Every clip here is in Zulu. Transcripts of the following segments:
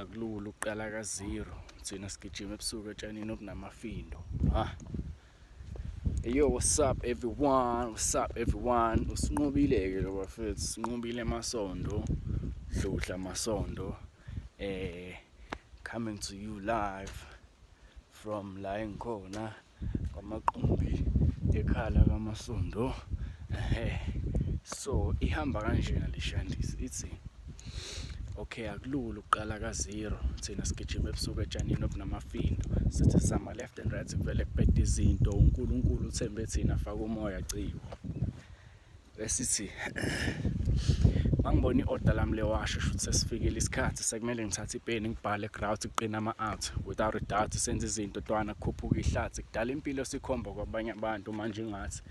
Akulula ukuqala ka-zero, thina sigijima ebusuku etshanini obunamafindo. Ha, yo, what's up everyone, what's up everyone? Usinqobile-ke lo bafethu, Sinqobile Masondo, Dludla Masondo, coming to you live from la engikhona kwaMaqumbi, ekhala kaMasondo. So ihamba kanjena le shandisi, ithi, okay, akulula ukuqala ka-zero, thina sigijima ebusuku etshanini obunamafindo, sithi sizama left and right, kuvele kubheda izinto, uNkulunkulu uthembe thina, faka umoya ciko. Besithi mangibona i-order lami lewasho, shuthi sesifikile isikhathi, sekumele ngithathe ipeni ngibhale grout, kuqina ama-out without a doubt, senze izinto ntwana, kukhuphuka ihlathi, kudala impilo sikhomba kwabanye abantu. Manje ngathi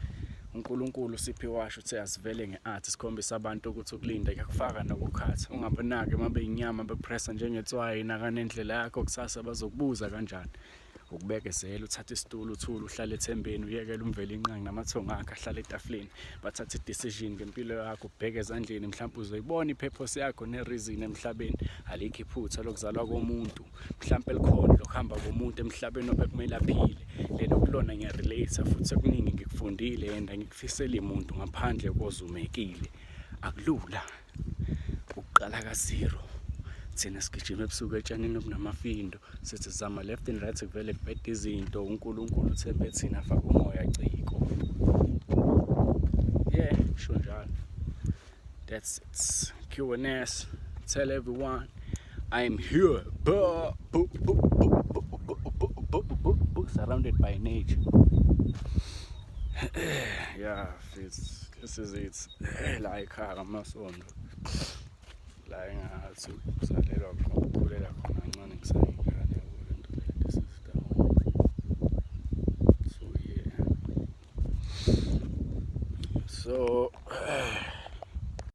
uNkulunkulu siphe washo, uthe asivele nge-art, sikhombisa abantu ukuthi ukulinda kuyakufaka nokukhatha. Ungabonaki uma beyinyama bepressa njengetswayi, nakanendlela yakho, kusasa bazokubuza kanjani. Ukubekezela, uthathe isitulo, uthule, uhlale ethembeni, uyekele umvela inqangi namathongo akhe ahlale etafuleni, bathathe i-decision ngempilo yakho. Ubheke ezandleni, mhlawumbe uzoyibona i-purpose yakho ne-reason emhlabeni. Alikho iphutha lokuzalwa komuntu, mhlawumbe likhona lokuhamba komuntu emhlabeni obekumele aphile lelo kulona. Ngiyarelate futhi okuningi ngikufundile and angikufiseli muntu ngaphandle kozumekile. Akulula ukuqala ka-zero, thina sigijima ebusuku etshanini obunamafindo, sithi zama left and right, kuvele kubheda izinto, uNkulunkulu uthembe thina, faka umoya ciko. Yeah, sho njalo. That's it. QNS, tell everyone I'm here. Bu, bu, bu, bu, bu, bu, bu, bu, bu, bu, surrounded by nature. Yeah, it's this is it. La ekhaya kaMasondo, la engathi ukuzalelwa khona, ukukhulela khona kancane ngisayingane, yabo le nto le. This is the home. So yeah, so